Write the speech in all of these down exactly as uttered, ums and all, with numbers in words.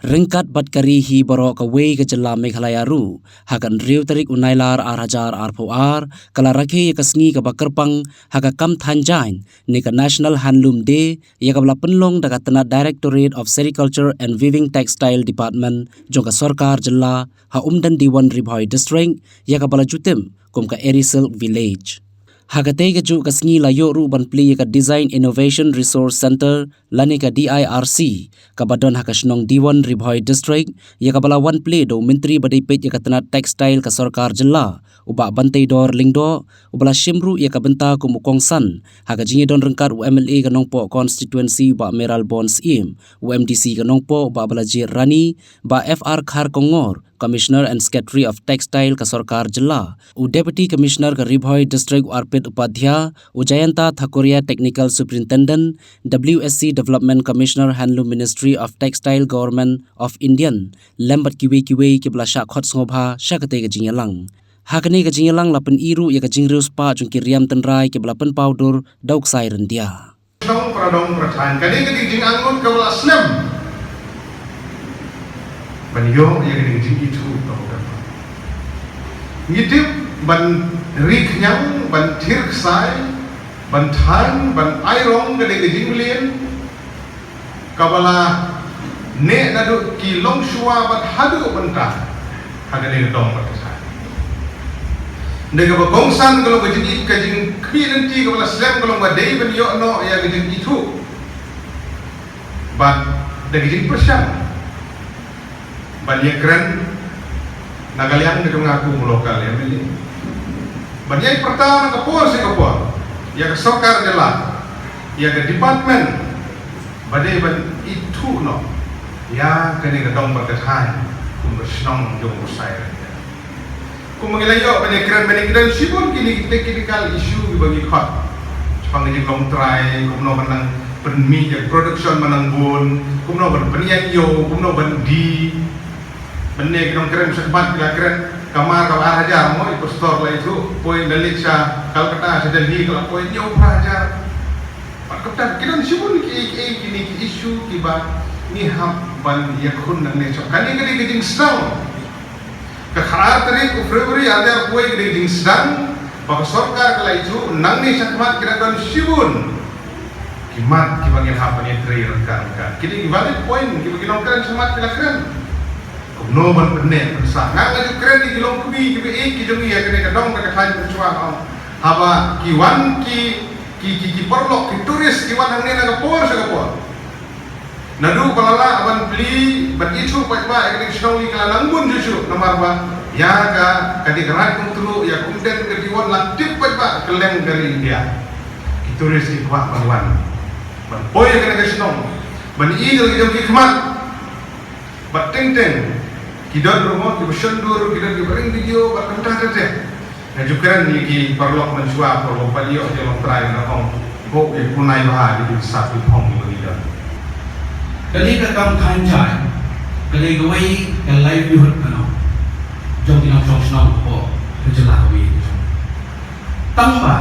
Ryngkat bad ka ri hi baroh kawei ka jylla Meghalaya ruh, ha ka hynriew tarik u Nailar ar hajar arphew ar, ka la rakhe ïa ka sngi kaba kyrpang ha ka kam thain jaiñ ne ka National Handloom Day, ïa kaba la pynlong da ka tnat Directorate of Sericulture and Weaving Textile Department jong ka sorkar jylla ha Umden Diwon, Ri Bhoi District, ïa kaba la ju tip kum ka Eri Silk Village. Ha katei kajuh ka sngi la ïoh ruh ban plie ïa ka Design Innovation Resource Center lane ka D I R C, kaba don ha ka shnong Diwon, Ri Bhoi District, ïa kaba la wan plie da u Myntri ba dei peit ïa ka tnat textile ka sorkar jylla, u Bah Banteidor Lyngdoh, uba la shim ruh ïa ka bynta kum u kongsan ha ka jingïadon ryngkat u M L A ka Nongpoh constituency, u Bah Mayralborn Syiem, u M D C ka Nongpoh, u Bah Balajied Rani, Bah F R Kharkongor, Commissioner and Secretary of Textile ka sorkar jylla, u Deputy Commissioner ka Ri Bhoi District, u Arpit Upadhyay, u Jayanta Thakuria, Technical Superintendent, W S C Development Commissioner, Handloom Ministry of Textile, Government of India, lem bad kiwei kiwei kiba la shah khot sngewbha sha katei ka jingïalang. Ha kane ka jingïalang la pyni ruh ïa ka jingriewspah jong ki riam tynrai kiba la pynpaw dur da u ksai ryndia. Shnong para dong para thaiñ, kane ka dei ka jingangnud kaba la slem ban ïoh ïa kane ka jingithuh kaba kyrpang. Ngi tip ban ri khñiang, ban thir ksai, ban thaiñ, ban ai rong, ka dei ka jingmlien kaba la neh naduh ki longshuwa bad haduh mynta ha kane ka dong bad ka thaiñ. Nda kaba kongsan ka long ka jingïeit, ka jingkhmih lynti kaba la slem ka long ba dei ban ïoh noh ïa ka jingithuh bad da ka jingpyrshang ban ïakren na ka liang ka jong nga kum u local M L A, ban ïai pyrta na ka por sha ka por ïa ka sorkar jylla, ïa ka department ba dei ban ithuh noh ïa kane ka dong bad ka thaiñ kum ka shnong jong u ksai ryndia. Kumba ngi la ïoh ban ïakren mynne, ki don shibun kine ki technical issue kiba ngi khot shaphang ka jinglong trai, kumno ban nang pynmih ïa ka production ban nang bun, kumno ban pynïaid ïew, kumno ban die. Mynne ki nongkren shakhmat ki la kren, ka mar kaba ar hajar mo, i pastor la ithuh, poi la leit sha Calcutta, sha Delhi, ka la poi hynñiewphew phra hajar. Bad kumta ki don shibun kiei kiei kine ki issue kiba ngi hap ban ïakhun nangne shakhmat. Kane ka dei ka jingsdang. Ka khatar tarik u February ar hajar arphew wei ka dei ka jingsdang ba ka sorkar ka la ithuh, nangne shakhmat ki dang don shibun ki mat kiba ngin hap ban ïatrei ryngkat ryngkat. Ki dei ki valid point kiba ki nongkren shakhmat ki la kren. Kumno ban pynneh pynsah. Nga nga ju kren ïa ki longkmie kiba ïeit ki jong ngi ha kane ka dong ka thaiñ, mynshuwa, ong. Haba ki wan ki, ki, ki, ki paralok, ki tourist ki wan hangne na ka por sha ka por. Naduh ba la lah ban plie, ban ithuh paidbah ïa kane ka shnong, ka la nang bun shuh shuh namar ba ïa ka, ka dei ka Raid Umtluh, ïa ka Umden ka Diwon la tip paidbah kylleng ka ri India. Ki tourist ki kwah ban wan ban poi ïa kane ka shnong, ban ïohi da la ki jong ki khmat. Bad teng teng ki don ruh mo kiba shon dur, ki don kiba ring video bad kumta ter ter. Nga ju kren ïa ki paralok mynshuwa, paralok ba ïoh jong Longtrai, nga ong, bok ïa, kunai bha ïa ki sap ki phong kiba ngi don. Kane ka kam thaiñ jaiñ ka dei kawei ka livelihood kano jong ki nongshong shnong hapoh ka jylla kawei ka jong. Tang ba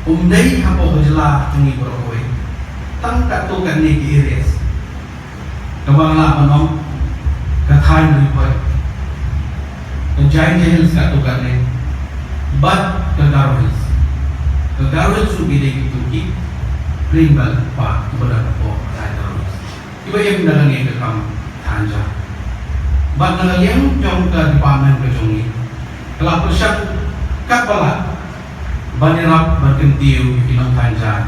um dei hapoh ka jylla jong ngi baroh kawei, tang katto katne ki areas. Kaba nga lah ban ong, ka thaiñ Ri Bhoi, ka Jaintia Hills katto katne, bad ka Garo Hills. Ka Garo Hills ruh ki dei kito ki Green Belt Park kiba don hapoh ka thaiñ Garo Hills, kiba im da kane ka kam thaiñ jaiñ. Bad na ka liang jong ka department ka jong ngi, ka la pyrshang katba lah ban ïarap ban kyntiew ïa ki nongthaiñ jaiñ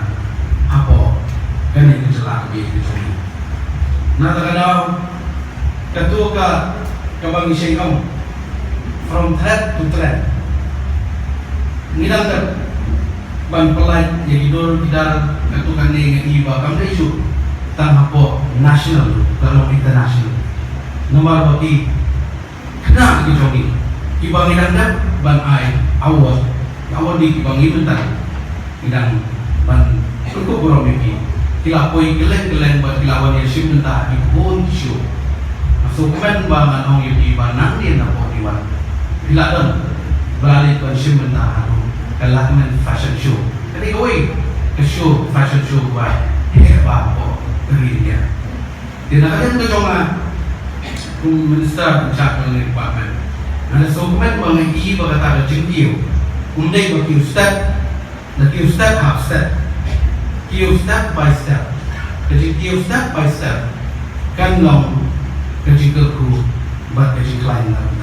hapoh kane ka jylla kaba ïeit ka jong ngi. Na kata ka daw, kato ka, kaba ngi shait ong, from threat to threat. Ngi dang dep ban pynlait ïa ki dur ki dar, kato kane nga i ba kam dei shuh tang hapoh national, ka long international. Namar ba ki khynnah ki jong ngi kiba ngi dang dep ban ai award, award ngi kiba ngi mynta ngi dang ban pynkup burom ïa ki. Ki la poi kylleng kylleng bad ki la wan ïashim bynta ha ki bun ki show. Nga sngewkmen ba ngan ong ïa phi ba nangne napoh Diwon phi la don, ba la leit ban shim bynta ha ka Lakmen Fashion Show. Ka dei kawei ka show, fashion show ba heh bha hapoh ka ri India. Te na ka liang ka jong nga, Kum minister in charge jong ka department, nga la sngewkmen ba nga i ba kata ka jingkiew ym dei ba kiew step, la kiew step half step, kiew step by step. Ka jingkiew step by step kan long ka jingkyrkhu bad ka jingkhlaiñ lang.